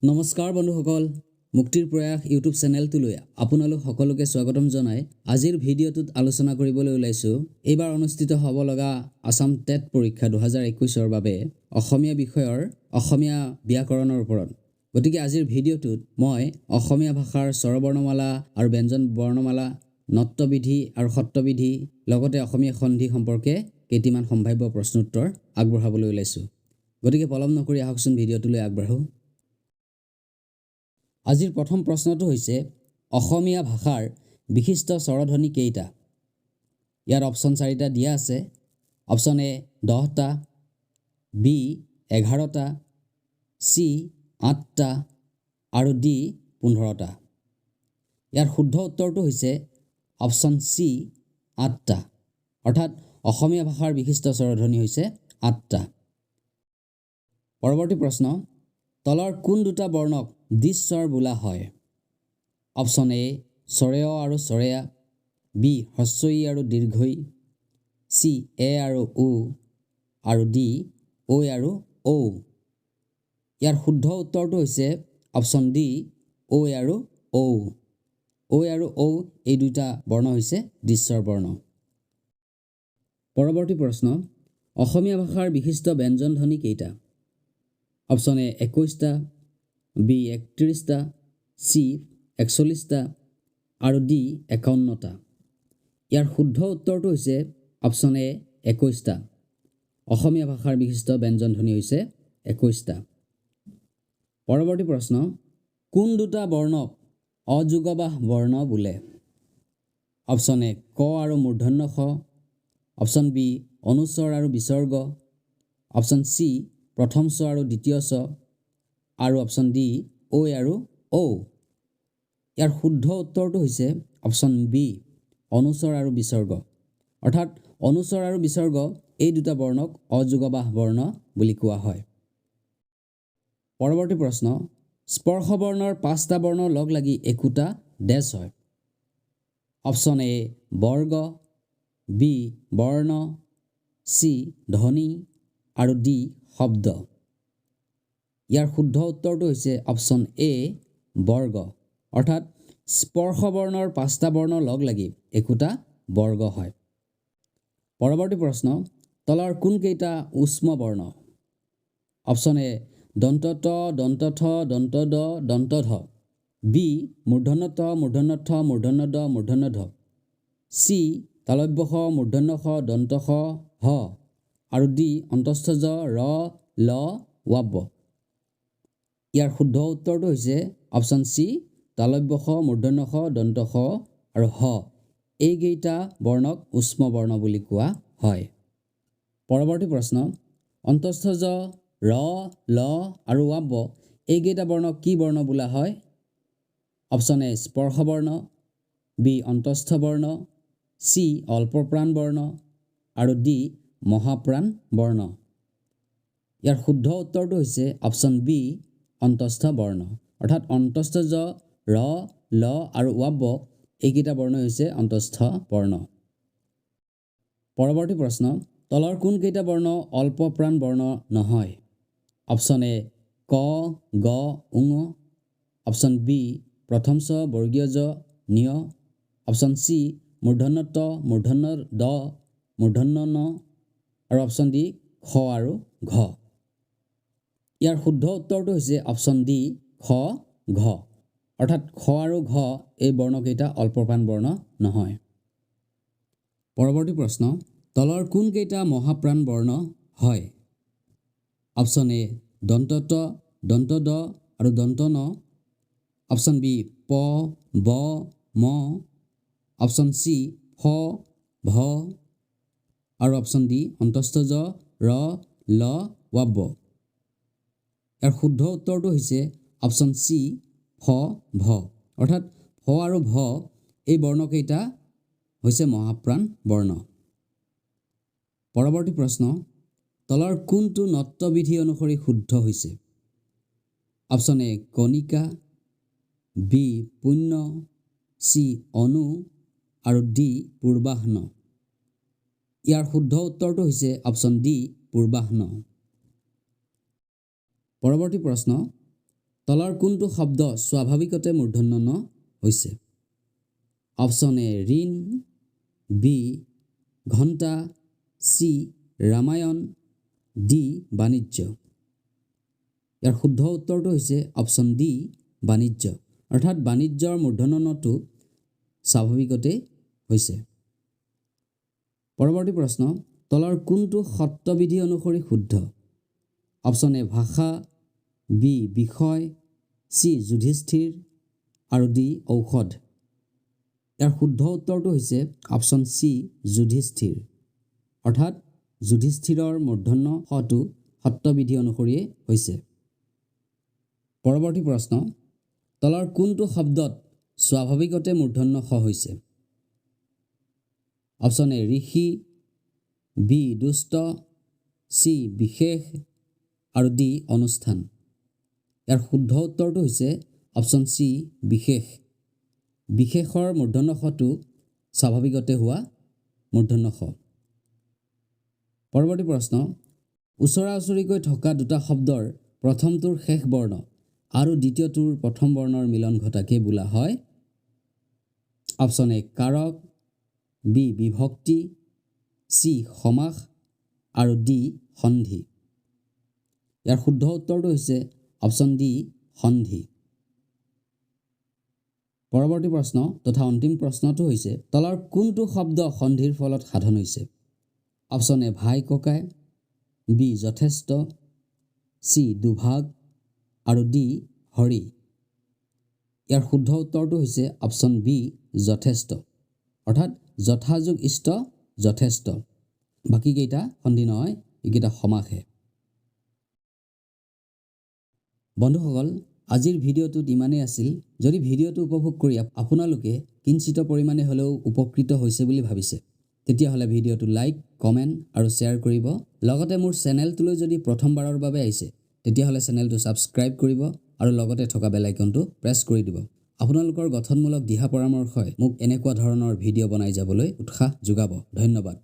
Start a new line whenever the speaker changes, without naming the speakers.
নমস্কাৰ বন্ধুসকল, মুক্তিৰ প্ৰয়াস ইউটিউব চেনেলটোলৈ আপোনালোক সকলোকে স্বাগতম জনাই আজিৰ ভিডিঅ'টোত আলোচনা কৰিবলৈ ওলাইছোঁ এইবাৰ অনুষ্ঠিত হ'ব লগা আছাম টেট পৰীক্ষা 2021ৰ বাবে অসমীয়া বিষয়ৰ অসমীয়া ব্যাকৰণৰ ওপৰত। গতিকে আজিৰ ভিডিঅ'টোত মই অসমীয়া ভাষাৰ স্বৰবৰ্ণমালা আৰু ব্যঞ্জন বৰ্ণমালা, ণত্ববিধি আৰু ষত্ববিধি, লগতে অসমীয়া সন্ধি সম্পৰ্কে কেইটিমান সম্ভাৱ্য প্ৰশ্নোত্তৰ আগবঢ়াবলৈ ওলাইছোঁ। গতিকে পলম নকৰি আহকচোন ভিডিঅ'টোলৈ আগবাঢ়োঁ। আজিৰ প্ৰথম প্ৰশ্নটো হৈছে, অসমীয়া ভাষাৰ বিশিষ্ট স্বৰধ্বনি কেইটা? ইয়াত অপশ্যন চাৰিটা দিয়া আছে। অপশ্যন এ 10টা, বি 11টা, চি আঠটা আৰু ডি 15টা। ইয়াৰ শুদ্ধ উত্তৰটো হৈছে অপশ্যন চি আঠটা। অৰ্থাৎ অসমীয়া ভাষাৰ বিশিষ্ট স্বৰধ্বনি হৈছে আঠটা। পৰৱৰ্তী প্ৰশ্ন, তলৰ কোন দুটা বৰ্ণক দ্বিস্বৰ বোলা হয়? অপশ্যন এ স্বৰেয় আৰু স্বৰেয়া, বি হ্ৰস্ব ই আৰু দীৰ্ঘ ই, চি এ আৰু উ আৰু ডি ঐ আৰু ঔ। ইয়াৰ শুদ্ধ উত্তৰটো হৈছে অপশ্যন ডি ঐ আৰু ঔ। ঐ আৰু ঔ এই দুটা বৰ্ণ হৈছে দ্বিস্বৰ বৰ্ণ। পৰৱৰ্তী প্ৰশ্ন, অসমীয়া ভাষাৰ বিশিষ্ট ব্যঞ্জন ধ্বনি কেইটা? অপশ্যন এ 21টা, বি 31টা, চি 41টা আৰু ডি 51টা। ইয়াৰ শুদ্ধ উত্তৰটো হৈছে অপশ্যন এ 21টা। অসমীয়া ভাষাৰ বিশিষ্ট ব্যঞ্জন ধ্বনি হৈছে 21টা। পৰৱৰ্তী প্ৰশ্ন, কোন দুটা বৰ্ণক অযোগবাহ বৰ্ণ বোলে? অপশ্যন এ ক আৰু মূৰ্ধন্য ষ, অপশ্যন বি অনুস্বৰ আৰু বিসৰ্গ, অপশ্যন চি প্ৰথম চ আৰু দ্বিতীয় চ আৰু অপশ্যন ডি ঐ আৰু ঔ। ইয়াৰ শুদ্ধ উত্তৰটো হৈছে অপশ্যন বি অনুস্বৰ আৰু বিসৰ্গ। অৰ্থাৎ অনুস্বৰ আৰু বিসৰ্গ এই দুটা বৰ্ণক অযোগবাহ বৰ্ণ বুলি কোৱা হয়। পৰৱৰ্তী প্ৰশ্ন, স্পৰ্শ বৰ্ণৰ পাঁচটা বৰ্ণ লগ লাগি একোটা ডেছ হয়। অপশ্যন এ বৰ্গ, বি বৰ্ণ, চি ধ্বনি আৰু ডি শব্দ। ইয়াৰ শুদ্ধ উত্তৰটো হৈছে অপশ্যন এ বৰ্গ। অৰ্থাৎ স্পৰ্শ বৰ্ণৰ পাঁচটা বৰ্ণ লগ লাগি একোটা বৰ্গ হয়। পৰৱৰ্তী প্ৰশ্ন, তলৰ কোনকেইটা ঊষ্ম বৰ্ণ? অপশ্যন এ দন্ত ত, দন্ত থ, দন্ত দ, দন্ত ধ, বি মূৰ্ধন্য ত, মূৰ্ধন্য থ, মূৰ্ধন্য দ, মূৰ্ধন্য ধ, চি তালব্য শ, মূৰ্ধন্য ষ, দন্ত স, হ আৰু ডি অন্তস্থ জ, ৰ, ল, ৱাব্য। ইয়াৰ শুদ্ধ উত্তৰটো হৈছে অপশ্যন চি তালব্য শ, মূৰ্ধন্য ষ, দন্ত স আৰু হ। এইকেইটা বৰ্ণক ঊষ্ম বৰ্ণ বুলি কোৱা হয়। পৰৱৰ্তী প্ৰশ্ন, অন্তস্থ জ, ৰ, ল আৰু ৱাব্য এইকেইটা বৰ্ণক কি বৰ্ণ বোলা হয়? অপশ্যন এ স্পৰ্শ বৰ্ণ, বি অন্তস্থ বৰ্ণ, চি অল্পপ্ৰাণ বৰ্ণ আৰু ডি মহাপ্ৰাণ বৰ্ণ। ইয়াৰ শুদ্ধ উত্তৰটো হৈছে অপশ্যন বি অন্তস্থ বৰ্ণ। অৰ্থাৎ অন্তস্থ জ, ৰ, ল আৰু ৱাব্য এইকেইটা বৰ্ণই হৈছে অন্তস্থ বৰ্ণ। পৰৱৰ্তী প্ৰশ্ন, তলৰ কোনকেইটা বৰ্ণ অল্পপ্ৰাণ বৰ্ণ নহয়? অপশ্যন এ ক, গ, ঙ, অপশ্যন বি প্ৰথম চ, বৰ্গীয় জ, নিয়, অপশ্যন চি মূৰ্ধন্য ত, মূৰ্ধন্য দ, মূৰ্ধন্য ন আৰু অপশ্যন ডি খ আৰু ঘ। ইয়াৰ শুদ্ধ উত্তৰটো হৈছে অপশ্যন ডি খ, ঘ। অৰ্থাৎ খ আৰু ঘ এই বৰ্ণকেইটা অল্পপ্ৰাণ বৰ্ণ নহয়। পৰৱৰ্তী প্ৰশ্ন, তলৰ কোনকেইটা মহাপ্ৰাণ বৰ্ণ হয়? অপশ্যন এ দন্ত ত, দন্ত দ আৰু দন্ত ন, অপশ্যন বি প, ব, ম, অপশ্যন চি ফ, ভ আৰু অপশ্যন ডি অন্তস্থ জ, ৰ, ল, ৱাব্য। ইয়াৰ শুদ্ধ উত্তৰটো হৈছে অপশ্যন চি ফ, ভ। অৰ্থাৎ ফ আৰু ভ এই বৰ্ণকেইটা হৈছে মহাপ্ৰাণ বৰ্ণ। পৰৱৰ্তী প্ৰশ্ন, তলৰ কোনটো ণত্ববিধি অনুসৰি শুদ্ধ হৈছে? অপশ্যন এ কণিকা, বি পুণ্য, চি অনু আৰু ডি পূৰ্বাহ্ন। ইয়াৰ শুদ্ধ উত্তৰটো হৈছে অপশ্যন ডি পূৰ্বাহ্ন। পৰৱৰ্তী প্ৰশ্ন, তলৰ কোনটো শব্দ স্বাভাৱিকতে মূৰ্ধন্য ণ হৈছে? অপশ্যন এ ঋণ, বি ঘণ্টা, চি ৰামায়ণ, ডি বাণিজ্য। ইয়াৰ শুদ্ধ উত্তৰটো হৈছে অপশ্যন ডি বাণিজ্য। অৰ্থাৎ বাণিজ্যৰ মূৰ্ধন্য ণটো স্বাভাৱিকতেই হৈছে। পৰৱৰ্তী প্ৰশ্ন, তলৰ কোনটো ষত্ববিধি অনুসৰি শুদ্ধ? অপশ্যন এ ভাষা, বি বিষয়, চি যুধিষ্ঠিৰ আৰু ডি ঔষধ। ইয়াৰ শুদ্ধ উত্তৰটো হৈছে অপশ্যন চি যুধিষ্ঠিৰ। অৰ্থাৎ যুধিষ্ঠিৰৰ মূৰ্ধন্য ষটো ষত্ববিধি অনুসৰিয়ে হৈছে। পৰৱৰ্তী প্ৰশ্ন, তলৰ কোনটো শব্দত স্বাভাৱিকতে মূৰ্ধন্য ষ হৈছে? অপশ্যন এ ঋষি, বি দুষ্ট, চি বিশেষ আৰু ডি অনুষ্ঠান। ইয়াৰ শুদ্ধ উত্তৰটো হৈছে অপশ্যন চি বিশেষ। বিশেষৰ মূৰ্ধন্য ষটো স্বাভাৱিকতে হোৱা মূৰ্ধন্য ষ। পৰৱৰ্তী প্ৰশ্ন, ওচৰা ওচৰিকৈ থকা দুটা শব্দৰ প্ৰথমটোৰ শেষ বৰ্ণ আৰু দ্বিতীয়টোৰ প্ৰথম বৰ্ণৰ মিলন ঘটাকে বোলা হয়? অপশ্যন এ কাৰক, বি বিভক্তি, চি সমাস আৰু ডি সন্ধি। ইয়াৰ শুদ্ধ উত্তৰটো হৈছে অপশ্যন ডি সন্ধি। পৰৱৰ্তী প্ৰশ্ন তথা অন্তিম প্ৰশ্নটো হৈছে, তলৰ কোনটো শব্দ সন্ধিৰ ফলত সাধন হৈছে? অপশ্যন এ ভাই ককাই, বি যথেষ্ট, চি দুভাগ আৰু ডি হৰি। ইয়াৰ শুদ্ধ উত্তৰটো হৈছে অপশ্যন বি যথেষ্ট। অৰ্থাৎ যথাযোগ ইষ্ট যথেষ্ট। বাকীকেইটা সন্ধি নহয়, এইকেইটা সমাসহে। বন্ধুসকল, আজিৰ ভিডিঅ'টোত ইমানেই আছিল। যদি ভিডিঅ'টো উপভোগ কৰি আপোনালোকে কিঞ্চিত পৰিমাণে হ'লেও উপকৃত হৈছে বুলি ভাবিছে, তেতিয়াহ'লে ভিডিঅ'টো লাইক, কমেণ্ট আৰু শ্বেয়াৰ কৰিব। লগতে মোৰ চেনেলটোলৈ যদি প্ৰথমবাৰৰ বাবে আহিছে, তেতিয়াহ'লে চেনেলটো ছাবস্ক্ৰাইব কৰিব আৰু লগতে থকা বেল আইকনটো প্ৰেছ কৰি দিব। আপোনালোকৰ গঠনমূলক দিহা পৰামৰ্শই মোক এনেকুৱা ধৰণৰ ভিডিঅ' বনাই যাবলৈ উৎসাহ যোগাব। ধন্যবাদ।